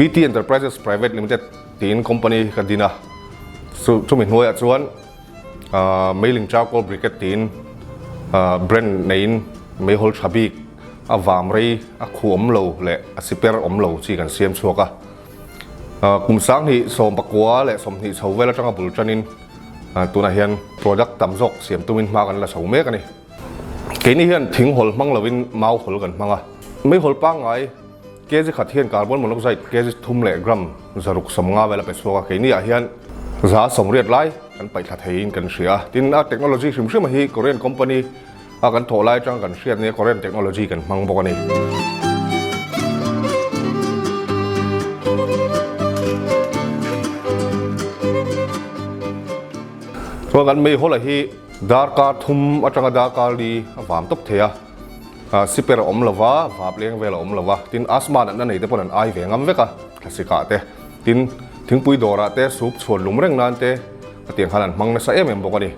BT Enterprises Private Limited tiin company ka din a, chumi hnuaiah chuan Meiling Charcoal Briquette tiin brand neiin meihawl tha bik a vam rei a khu awm lo leh a siper awm lo chi kan siam chhuak a. Kum 2019 leh 20 chho vel atanga bul tanin tunah hian product tam zawk siam tumin hma kan la chho mek a ni. Keini hian thing hawl hmang lovin mau hawl kan hmang a. Meihawl pangngai kg khat hian carbon monoxide kg thum leh gram 650 vel a pe chhuak a. Keini ah hian 180 lai kan paih thla theiin kan hria a. Tin, a technology hrim hrim hi Korean company a kan thawh lai atang kan hriat nia Korean technology kan hmang bawk a ni. Chuan kan meihawl a hi Darkar thum atanga darkar li a vam tawp thei a, siper a awm lo va, vap leng vel a awm lo va, tin asthma natna nei te pawn an ai ve ngam vek a, thlasik ah te, tin thingpui dawrah te soup chhuan lum reng nan te a tiang khan an hmang nasa em em bawk a ni.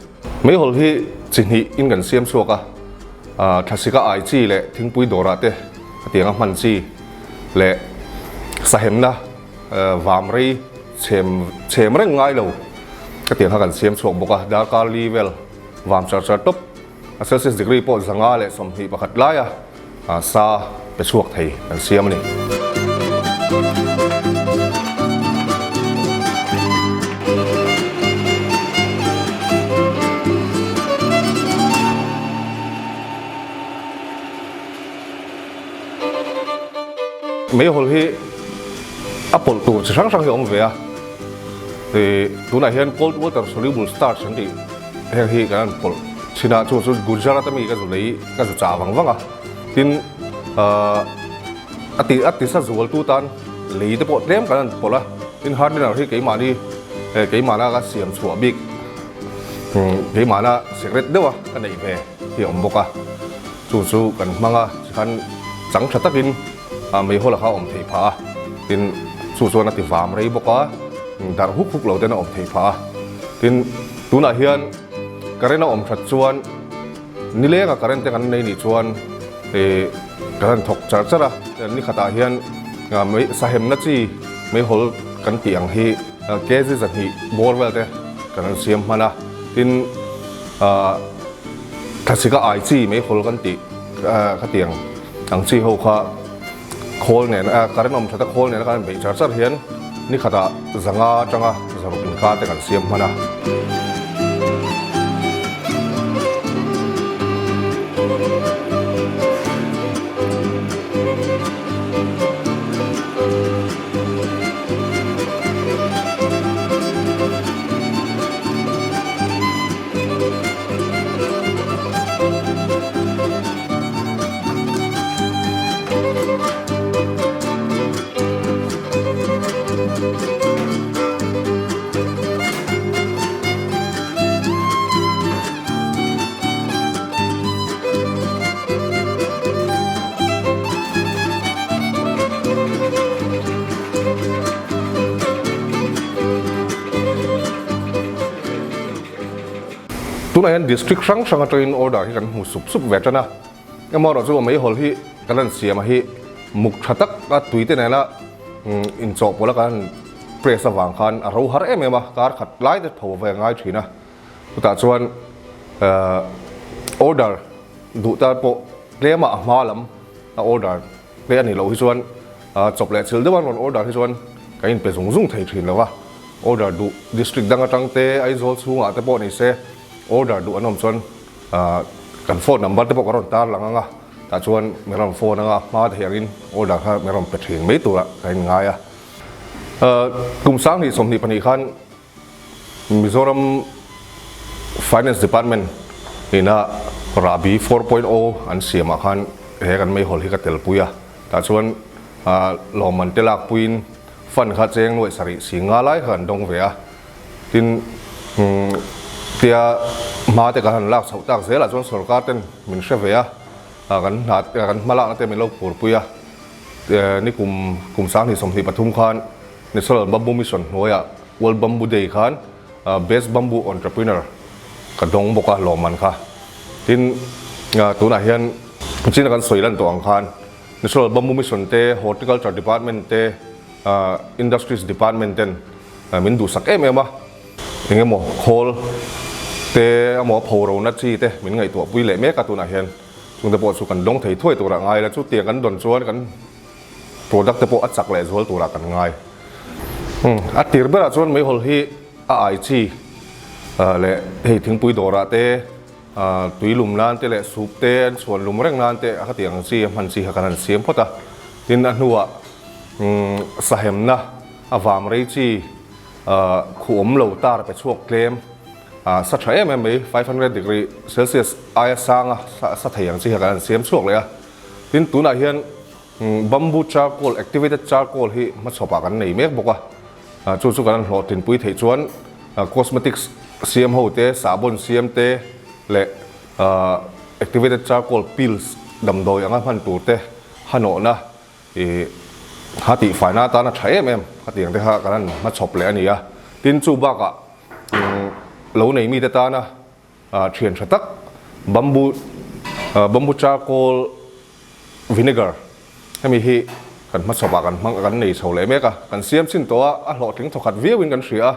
Meihawl hi chi hnih in kan siam chhuak a, thlasik a ai chi leh thingpui dawrah te a tiang a hman chi leh sahemna Vam rei chhem chhem reng ngai lo ka tiang kha kan siam chhuak bawk a, darkar li vel vam char char tawp a Celsius degree pawh 521 laia sa pe chhuak thei kan siam a ni. Meihawl hi a pawlh tur chi hrang hrang hi a awm ve a, ih tunah hian cold water soluble starch an tih heng hi kan han pawlh thin a, chu chu Gujarat ami ka zu lei ka zu chah vang vang a, tin ahh a ti a tisa zual tu tan lei te pawh tlem kan han pawlh a, tin hardener hi keimahni eh keimahna ka siam chhuah bik keimahna secret deuh a ka neih ve hi a awm bawk a. Chu chu kan hmang a, tikhan chang tha takin meihawl a kha a awm theih phah a, tin chu chuan a ti vam rei bawk a, darh huk huk lo ten a awm theih phah a. Tin tunah hian current a awm that chuan nilenga current te kan nei nih chuan ih kan han thawk char char a, ni khatah hian mei sahemna chi meihawl kan tih ang hi kg 200 bawr vel te kan han siam hman a, tin ah. Thlasika ai chi meihawl kan tih khatiang ang chi ho kha khawl nen current awm that a khawl nen a kan beih char char hian ni khatah 500 atanga 600 inkar te kan siam hman a. Tunah hian district hrang hrang atangin order hi kan hmu sup sup ve tan a, amaherawh chu meihawl hi kan han siam a hi muk tha tak a tui te nena inchawhpawlh a kan han press avang khan a ro har em em a, kar khat lai te tho ve a ngai thin a, chutah chuan order duh tan pawh tlema a hma lam a order te a nih loh hi chuan chawp leh chilh deuh a rawn order hi chuan kan inpe zung zung thei thin lo va. Order duh district dang atang te Aizawl chhungah te pawh ni se order duh an awm chuan kan phone number te pawh ka rawn tar lang ang a, tah chuan min rawn phone ang a, hma te hiangin order kha min rawn pe thin mai turah ka inngai a. Kum 2024 khan Mizoram Finance Department ina Rahbi 4.0 an siamah khan he kan meihawl hi ka telpui a, tah chuan lawmman te lakpuiin Fund kha cheng nuaih sarih si nga lai kha kan dawng ve a, tin tia hma te kan han lak chhoh tak zelah chuan sorkar ten min hre ve a, kan hna kan hma lakna te min lo phurpui a, ni kum kum 2023 khan National Bamboo Mission hnuaiah World Bamboo Day khan Best Bamboo Entrepreneur ka dawng bawk a lawmman kha, tin tunah hian chin a kan sawi lan tawh ang khan National Bamboo Mission te, Horticulture Department te. Industries Department ten min duhsak em em a, eng emaw khawl te emaw pho rona chi te min ngaihtuah pui leh mek a tunah hian chungte pawh chu kan dawng thei thuai turah ngai la, chutiang kan dawn chuan kan product te pawh a chak leh zual turah kan ngai. A tir berah chuan meihawl hi a ai chi leh hei thingpui dawrah te tui lum nan te leh soup te an chhuan lum reng nan te a khatiang chi a hman chi kha kan han siam phawt a, tin a hnuah sahemna a vam rei chi khuh awm lo tar pe chhuak tlem sa tha em em mai 500 degree celsius aia sanga sa thei ang chi kha kan han siam chhuak leh a, tin tunah hian Bamboo charcoal, activated charcoal hi hmachhawpah kan nei mek bawk a, chu chu kan hlawhtlinpui theih chuan cosmetics siam ho te, sahbawn siam te leh activated charcoal pills damdawi anga hman tur te hanawhna ih ha tihfaina atana tha em em khatiang te kha kan han hmachhawp leh a ni a. Tin chu bakah lo nei mite tana thian tha tak bamboo bamboo charcoal Vinegar, Hemi hi kan hmachhawpah kan hmang kan nei chho leh mek a, kan siam chin tawh a, a hlawhtling thawkhat viauin kan hria a.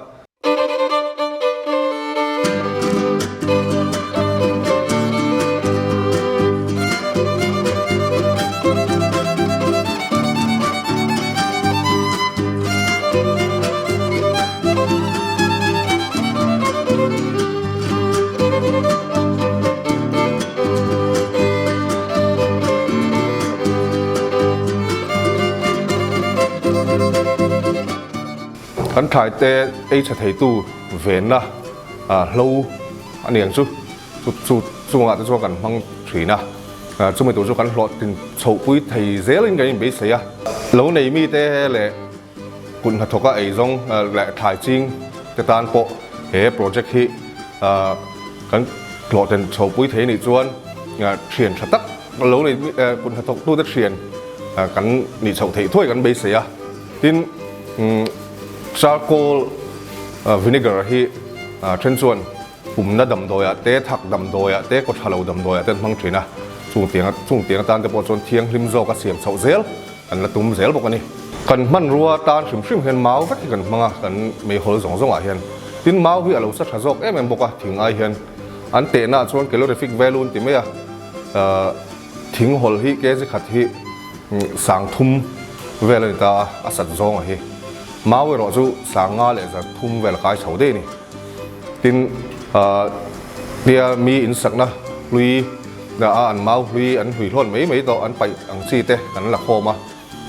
Kan thlai te ei tha theitu venna hlo a ni ang chu, chu chungah te chuan kan hmang thin a, chumi tur chu kan hlawhtlin chhohpui thei zelin kan inbeisei a. Lo nei mite leh Kut hnathawka eizawng leh thlai ching te tan pawh he project hi kan hlawhten chhopui thei anih chuan thian tha tak lo nei kut hnathawk tute thian kan nih chhoh theih thuai kan beisei a. Tin, charcoal vinegar hi then chuan Pumna damdawiah te, thak damdawiah te, kawthalo damdawiah te an hmang thin a, chung tiang chung tiang atan te pawh chuan thianghlim zawk a siam chhoh zel kan la tum zel bawk a ni. Kan hmanrua tan hrim hrim hian mau vek hi kan hmang a, kan meihawl zawng zawngah hian. Tin, mau hi a lo sa tha zawk em em bawk a, thing ai hian an tehnaah chuan calorific value an ti mai a, thing hawl hi kg khat hi 3000 vel a ni ta a, a sat zawng a hi. Mau erawh chu 5000 leh 300 vel a kai chho daih a ni. Tin, tia mi insakna hlui a an mau hlui an hlui hlawn mai mai tawh an paih ang chi te kan la khawm a,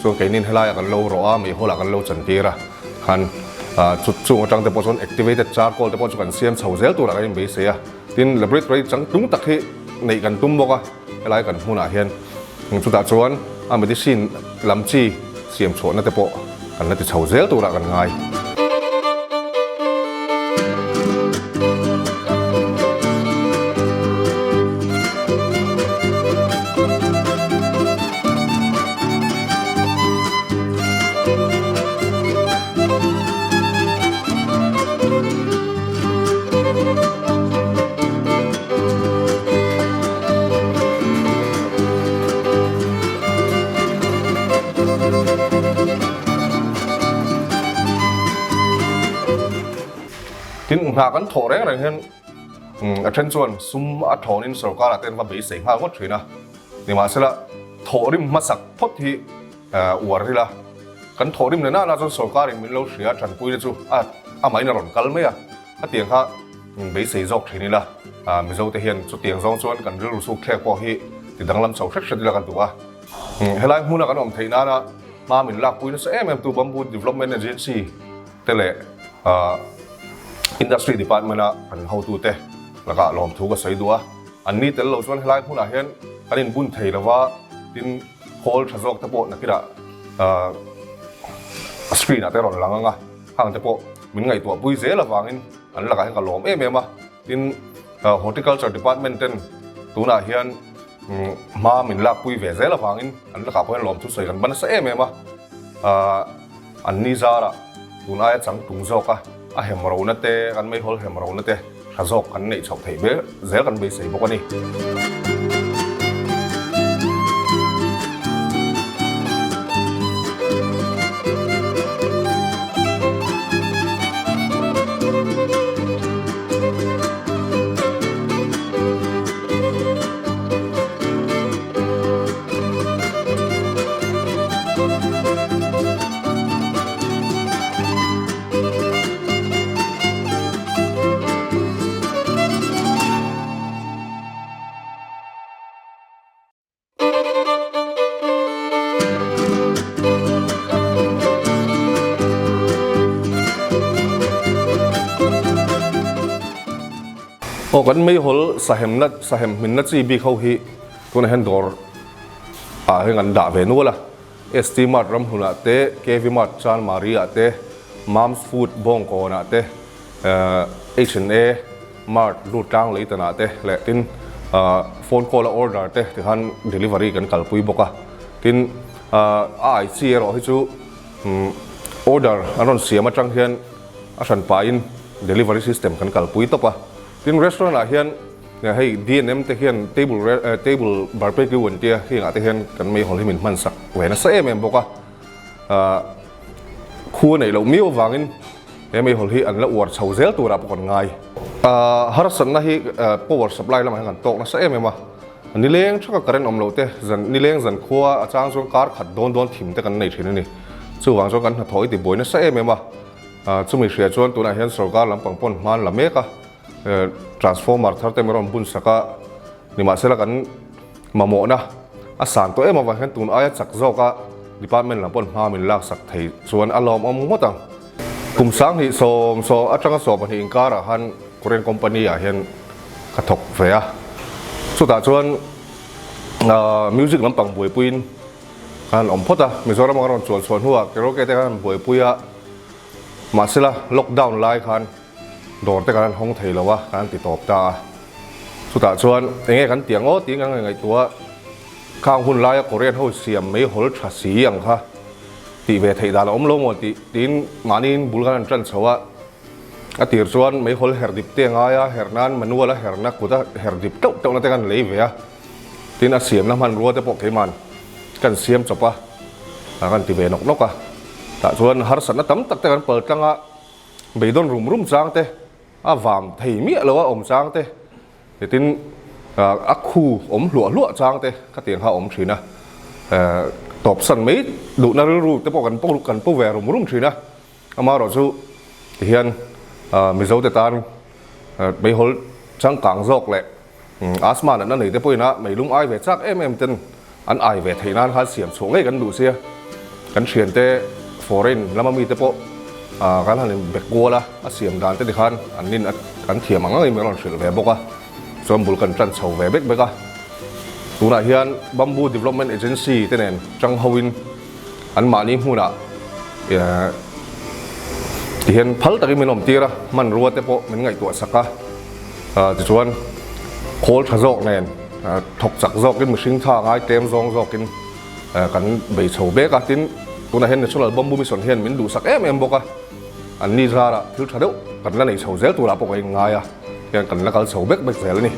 chuan keinin helaiah kan lo rawh a, meihawl-ah kan lo chantir a, khan chu chung atang te pawh chuan activated charcoal te pawh chu kan siam chho zel turah kan inbeisei a, tin laboratory changtlung tak hi neih kan tum bawk a, helai kan hmunah hian chutah chuan a medicine lam chi siam chhuahna te pawh kan la ti chho zel turah kan ngai. Tin, hna kan thawh reng reng hian a then chuan sum a thawnin sorkarah te an va beisei nghal ngawt thin a, nimahsela thawhrim hmasak phawt hi uar ila kan thawhrim leh nana chuan sorkarin min lo hria tanpuina chu a amahin a rawn kal mai a. Khatiang kha beisei zawk thin ila, Mizo te hian chutiang zawng chuan kan rilru suk thlek pawh hi ti danglam chho hret hret ila kan duh a. Helai hmuna kan awm theih nana hma min lakpui nasa em em tu Bamboo Development Agency te leh Industry Department a kan hotute lakah lawmthu ka sawi duh a. An ni tel lo chuan helai hmunah hian kan inbun thei lova, tin khawl tha zawk te pawh nakinah screen ah te rawn lang ang a. Hang te pawh min ngaihtuah pui zel avangin an lakah hian ka lawm em em a, tin Horticulture Department ten tunah hian hma min lak pui ve zel avangin an lakah pawh hian lawmthu sawi kan ban nasa em em a, an ni zarah tun aia changtlung zawk a, a hem rona te kan meihawl hem rona te tha zawk kan neih chhoh theih ber zel kan beisei bawk a ni. Aw kan meihawl sahemna sahem hminna chi bik ho hi tunah hian dawr ah hian kan dah ve nual a. ST Mart Ramhlunah te, KV Mart Chanmari ah te, Mom's Food Bawngkawn ah te, H&A Mart Lutlang Leitan ah te leh tin phone call a order te tikhan delivery kan kalpui bawk a. Tin a ai chi erawh hi chu Order an rawn siam atang hian a hran pahin delivery system kan kalpui tawp a. Tin restaurant ah hian hei D&M te hian table table barbecue an tia hengah te hian kan meihawl hi min hman sak ve nasa em em bawk a. Khu a neih loh miau avangin he meihawl hi an la uar chho zel turah pawh kan ngai. Harsatna hi power supply lamah hian kan tawk nasa em em a. Nileng thaka current awm loh te, zan nileng zan khua a chang chuan kar khat dawn dawn thim te kan nei thin a ni. Chuvang chuan kan hnathawh i ti buai nasa em em a. Chumi hria chuan tunah hian sorkar lampang pawn hman la mek a, transformer thar te min rawn bun sak a, nimahsela kan mamawhna a san tawh em avang hian tun aia chak zawka department lam pawn hma min laksak thei chuan a lawmawm ngawt ang. Kum 2000 sawm atanga 12 inkarah khan Korean company ah hian ka thawk ve a, chutah chuan music lampang buaipuiin ka han awm phawt a, Mizoram ka rawn chuan chhuah hnuah karaoke te ka han buaipui a, mahsela lockdown lai khan dawr te kan han hawng thei lo a, kan han ti tawp ta a, chutah chuan eng nge kan tih ang aw tiin kan ngaihtuah a, khang hun laia Korean ho siam meihawl tha si ang kha tih ve theih dan a awm lo maw tih tiin mahniin bul kan han tan chho a. A tir chuan meihawl her dip te a ngai a, her nan manual a herna kut a her dip teuh teuhna te kan lei ve a, tin a siamna hmanrua te pawh keiman kan siam chawp a, a kan ti ve nawk nawk a. Tah chuan harsatna tam tak te kan pal tlang a, beidawn rum rum chang te, a vam thei miah lo a awm chang te, Tin, a khu awm hluah hluah chang te khatiang kha a awm thin a, tawpsan mai duhna rilru te pawh kan kan pu ve rum rum thin a, amaherawh chu tihian Mizo te tan meihawl changkang zawk leh asthma natna nei te pawhin a meilum ai ve chak em em ten an ai ve theih nan khan siam chhuah ngei kan duh sia, kan thiante foreign lama mite pawh kan han inbe kual a, a siam dan te tikhan an nin an thiam ang angin min rawn hrilh ve bawk a, chuan bul kan tan chho ve bek bek a, tunah hian Bamboo Development Agency te nen chang hoin an mahni hmunah tihian phal takin min awm tir a, hmanrua te pawh min ngaihtuah sak a, tichuan khawl tha zawk nen thawk chak zawkin mihring tha ngai tlem zawng zawkin kan bei chho bek a, tin tunah hian National Bamboo Mission hian min duhsak em em bawk a, an ni zarah thil tha deuh kan la nei chho zel turah pawh ka inngai a, hian kan la kal chho bek bek zel a ni.